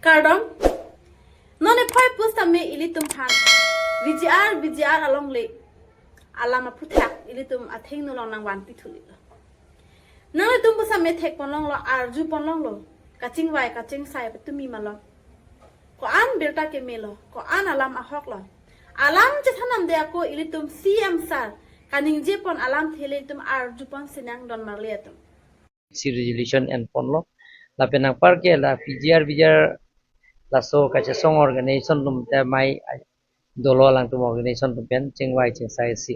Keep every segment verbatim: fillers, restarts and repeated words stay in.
Kardom. Non ephai pusitame ilitum aphan V G R, V G R alongle alam aphuthak ilitum athengno along nangvanpi thulilo. Nanglitum pusitame thekponlonglo, arjuponlonglo. Kachingvai kachingsai patumi ma lo. Ko-an birta kemelo, ko-an alam ahoklo. Alam chethan damde ako ilitum C M sir kaningjepon alamthe le ilitum arjupon sinang don marli atum. Si resolution enponlo. Lapen anparke la P G R, V G R laso kachesong organization atum te mai dolo alangtum organization atum pen chingvai chingsai si.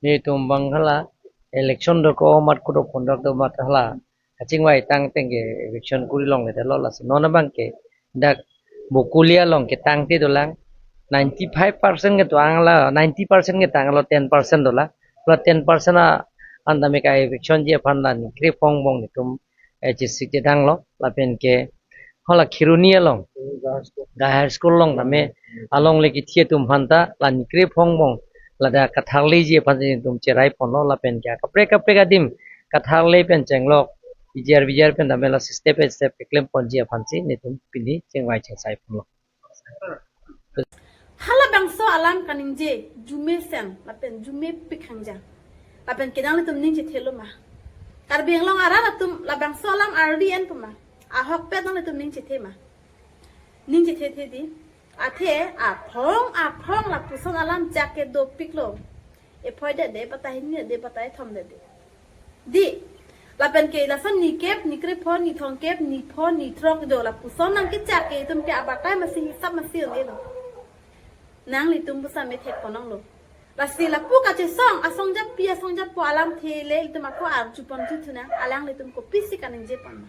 Netum abang hala election dokok, mat kudok pondok do mat hala kachingvai tangteng ke eviction kuri longledetlo. Lasi non abangke dak Bokolia along ketangte dolang, ninety-five percent ke dolang la, ninety percent ketanglo, ten percent dolang. La ten percent a-an tame ka eviction ji aphan la nikre phongbong netum, eh, chesik chedanglo, lapen ke hala Kheroni along, Ga High School along tame alongle kethi atum aphanta la nikre phongbong ladak katharleji aphan netum cheraiponlo, lapen ke kaprek kaprek adim katharle pen chenglok, V G R, V G R pen tame la step by step keklemponji aphansi netum pini chingvai chingsaiponlo. Halabangso alam kaningje arjumesen lapen arjumepik hangja. Lapen ke nanglitum ning chethelo ma? Karbi Anglong arat atum labangso alam ardi enpo ma? Ahokpet nanglitum ning chethe ma? Ning chethethe di. Athe aphong aphong lapuson alam chak ke dopiklo. Ephoi det de, batai hini det de, batai thom det de. Di, lapen ke lason nikep, nikre pho, nithongkep, nipho, nithrok do lapuson nangkechak ke itum ke abatai masi hisap masi un-elo. Nanglitum pusitame thekponlonglo. Lasi lapu kachesong asong japi asong japo alamthe le itum ako arjupon juthu nang, alanglitum kopisi kaningjepon ma?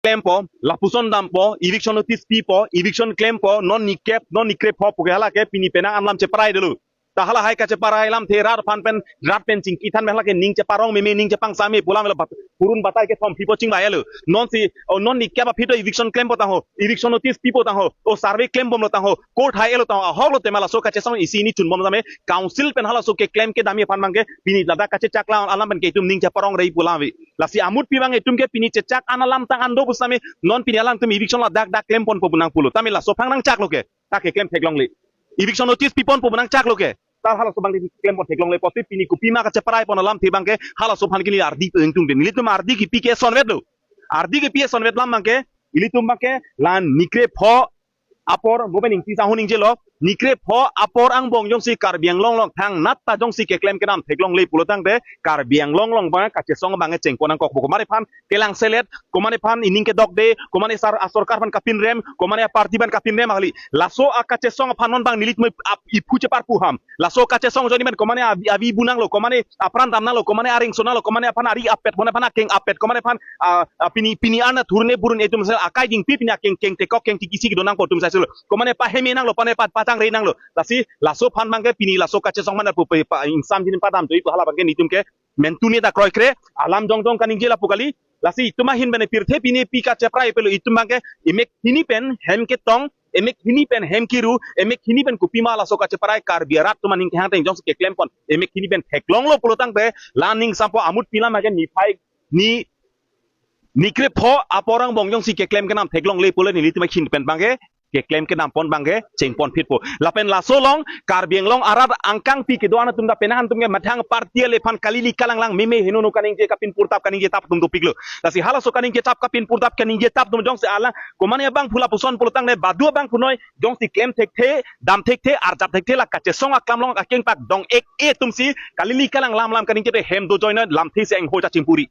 Klempo, lapuson dampo, eviction notice pipo, eviction klempo, non nikep, non nikre pho puke hala ke pini penang an alam cheparai dolo. Ta hala hai kacheparai alamthe rat aphan pen, rat pen chingki than pen hala ke ning cheparong meme, ning chepangsam me pu alam lo bat-, purun batai kethom pipo chingvai-elo. Non si, o non nikep aphi to eviction klempo tangho, eviction notice pipo tangho, o survey klembomlo tangho, court hai-elo tangho, ahoklo tema laso kachesong isi hini chunbom tame, council pen halaso keklem kedam aphan abangke, pini ladak kachechak la alam pen ke itum ning cheparong rei pu alam ave. Lasi amutpi abang itum ke pini chechak an alam tang an do pusitame non pini alangtum eviction ladak dak klemponpo pu nangpulo. Tame laso aphan nangchaklo ke. Ta keklem theklongle. Eviction notice piponpo pu nangchaklo ke. Ta halaso abang keklempon theklongle pusi pini kopima kacheparai pon alamthe abangke halaso aphan ke neli ardi pu ingtung den. Nelitum ardi kepi ke sonvetlo. Ardi kepi sonvet alam abangke ilitum abangke la nikre pho apor, mo pen ingti sahun ingjelo, nikre pho apor angbong jongsi Karbi Anglong along thangnat ta jongsi keklem kedam theklongle pulo tangte, Karbi Anglong along abang kachesong abang chengpon nangkokpo. Komat aphan kelang selet, komat aphan ining kedokde, komat asar asorkar aphan kapinrem, komat aparty aphan kapinrem kali. Laso akachesong aphan non abang nelitum ap iphu cheparpu ham. Laso kachesong ajoine pen komat avi, avi bu nanglo, komat apran dam nanglo, komat areng so nanglo, komat aphan ari apet, komat aphan akeng apet, komat aphan, ah, ah, pini, pini an thurne burun itum sel akai dingpi pini akeng keng tekok keng tikisi kedo nangpo itum saisulo. Komat paheme nanglo, komat pa pachangre nanglo. Lasi laso aphan abangke pini laso kachesong mana pu pe pa ingsam jin padam toi pu hala abangke nelitum ke mentune ta kroikre, alam jongjong kaningje lapu kali. Lasi itum ahin pen pirthe pini pi kacheparai pelo itum abangke emek hini pen hem ketong, emek hini pen hem kiru, emek hini pen kopima laso kacheparai Karbi arat atum aning kehang teng jongsi keklempon, emek hini pen theklonglo pulo tangte, la ning sampo amutpi alam abangke niphai ni nikre pho apor angbong jongsi keklem kedam theklongle pulo nelitum ahin pen abangke keklem kedampon abangke chengpon phitpo. Lapen laso along Karbi Anglong arat angkangpi kedo-an atum ta penang atum ke methang party ale aphan kalili kalanglang meme henono kaningje kapin purtap kaningje tap atum dopiklo. Lasi halaso kaningje tap kapin purtap kaningje tap atum jongsi alang komat abang pu lapuson pulo tangte badu abang punoi jongsi klem thekthe, dam thekthe, arjap thekthe la kachesong aklam along akeng pak dong ek e atumsi kalili kalang lam lam kaningje te hem do joinoi lamthe si engho chachingpuri.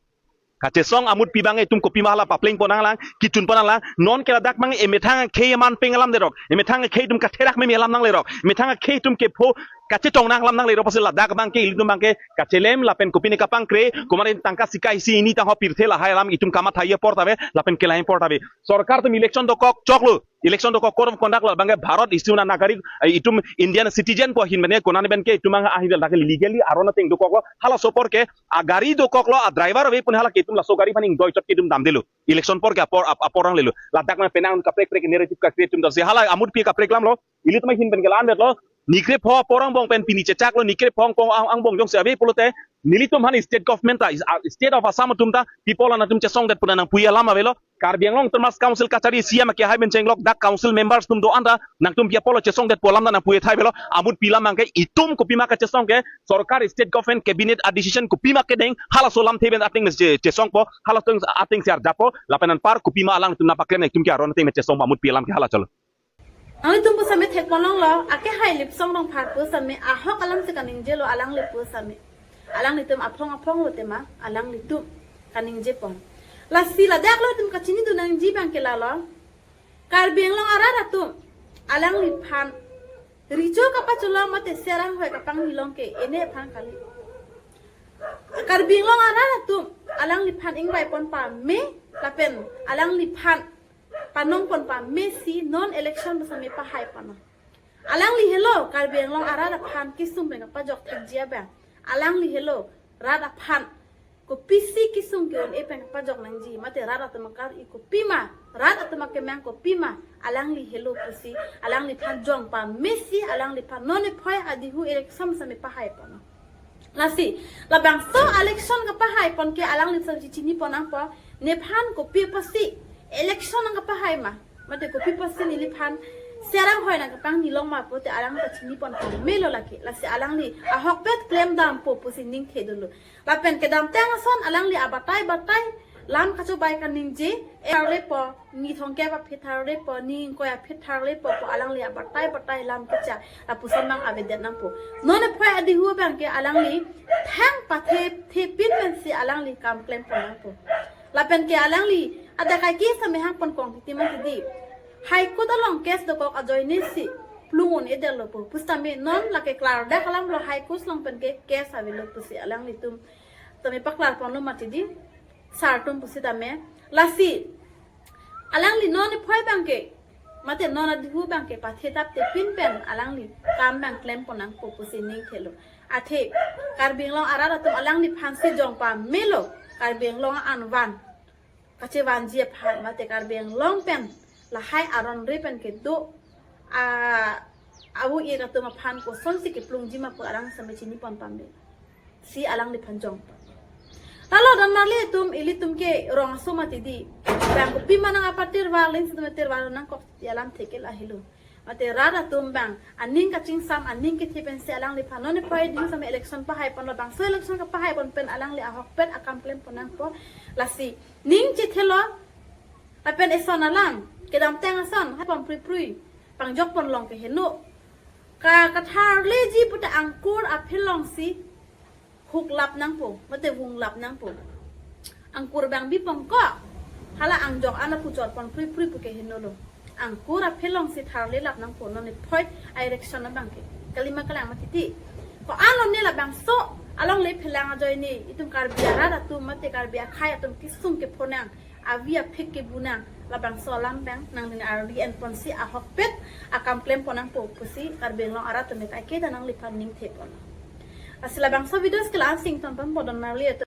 Kachesong amutpi abang itum kopima hala paplengpon nanglang, kichunpon nanglang, non ke ladak abang emethang akhei aman peng alam derok, emethang akhei itum katherak meme alam nanglerok, emethang akhei itum kepho kachetong nang alam nanglerok pusi ladak abangke ilitum abangke kachelem lapen kopine kapangkre, komat tangka sika isi hini tangho pirthe lahai alam itum kamatha apor ta ave, lapen kelang apor ta ave. Sorkar atum election dokok choklo, election dokok code of conduct lo abangke Bharat isi na nagarik, eh, itum Indian citizen pu ahin pen ke konane pen ke itum abang ahin dak legally aron ateng dokoklo, halaso apor ke agari dokoklo, adriver ave pun hala ke itum laso gari aphan ingdoi chot ke itum damdelo. Election apor ke apor ap-, apor anglelo. Ladak ma penang kaprek prek narrative ka create itum damsi hala amutpi kaprek alamlo. Ilitum ahin pen ke la-an detlo. Nikrepho apor angbong pen pini chechaklo, nikrepho angbong, ang, angbong jongsi ave pulote, nelitum aphan state government ta, is, ah, state of Assam atum ta, people anatum chesongdet pu nangpuji alam avelo. Karbi Anglong Autonomous Council kachari C E M akehai pen chenglok dak council members atum do-an ta nangtum pi apotlo chesongdet pu alam ta nangpuji thai avelo. Amut pi alam abangke itum kopima kachesong ke sorkar, state government, cabinet a decision kopima kedeng, halaso alamthe pen ateng che-, chesongpo, halaso ateng si arjappo, lapen anpar kopima alangtum nangpaklem, itum ke aron ateng chesongpo, amut pi alam ke hala cholo. Nanglitum pusitame thekponlonglo, akehai Lipsong Rongphar pusitame ahok alam si kaningjelo, alangli pusitame. Alanglitum aphong aphong lo tema, alanglitum kaningjepon. Lasi ladak lo itum kachinidun nangji abangke lalo. Karbi Anglong arat atum alangliphan recho kapacholo mate serang hoi kapangnilong ke ene aphan kali. Karbi Anglong arat atum alangliphan ingvaipon pame lapen alangliphan panongpon pamesi non election pusitame pahaiponlo. Alangli helo Karbi Anglong arat aphan kesung pen kapajok thekji abang. Alangli helo rat aphan kopisi kesung ke-un-e pen kapajok nangji, mate rat atum akar-i kopima, rat atum akemang kopima, alangli helo pusi, alangliphan jong pamesi, alangliphan non ephoi adihu election pusitame pahaiponlo. Lasi, labangso election kapahaipon ke alangli sangsi chinipon nangpo, nephan kopi apotsi election nangkapahai ma, mate kopi apotsi neliphan serang hoi nangkapangnilong ma pulote alang ta chinipon pamelo lake. Lasi alangli ahokpet klemdampo pusi ningthedunlo. Lapen kedamtang ason alangli abatai batai lam kachobai kaningje, eh, arlepo, ni thomkep aphi tharlepo, ni ingkoi aphi tharlepo pu alangli abatai batai lam kecha lapuson abang avedet nangpo. Non ephoi adihu abangke alangli thang pathe thepin pensi alangli kam klempon nangpo. Lapen ke alangli adak kaike sitame hangpon kong titi mati di. High Court along case dokok ajoine si plung un-edetlo pu. Pusitame non lake klardak alam lo, High Court along pen ke case avelo pusi alanglitum tame paklarponlo mati di, sar atum pusitame. Lasi alangli non ephoi abangke, mate non adihu abangke pathe thap thepin pen alangli kam abang klempon nangpo pusi ningthelo. Athe Karbi Anglong arat atum alangliphansi jong pamelo, Karbi Anglong anvan kachevanji aphan, mate Karbi Anglong pen lahai aron ri pen kedo a, awu ik atum aphan kosonsi keplungji ma pu alang sitame chinipon pame. Si alangliphan jong. Lalo don marli atum, ilitum ke rong aso mati di. Bang kopima nang apatir var ling sitame tir var nangkok ti alamthe ke lahelo. Mate rat atum bang aning kachingsam, aning kethe pensi alangliphan non ephoi adihu sitame election pahaiponlo, bangso election kapahaipon pen alangli ahokpet akam klempon nangpo. Lasi ning chethelo, lapen eson alam kedamtang ason haipon pruiprui, pangjokponlong ke heno. Ka, katharleji puta angkur aphi alongsi huklap nangpo, mate vunglap nangpo. Angkur bang bipon ko, hala angjok ana puchotpon pruiprui pu ke henolo. Angkur aphi alongsi tharlelap nangpo non ephoi a-election abangke. Kalima kalang mati ti. Ko-an lone labangso alongle phelang ajoine itum Karbi arat atum mate Karbi akhei atum kesung kephonang, avi aphek kebunang, labangso alam bang nangning ardi enponsi ahokpet akam klempon nangpo pusi Karbi Anglong arat atum kaike ta nangliphan ningthepon. Lasi labangso videos ke la-an si ingtonponpo don marli atum.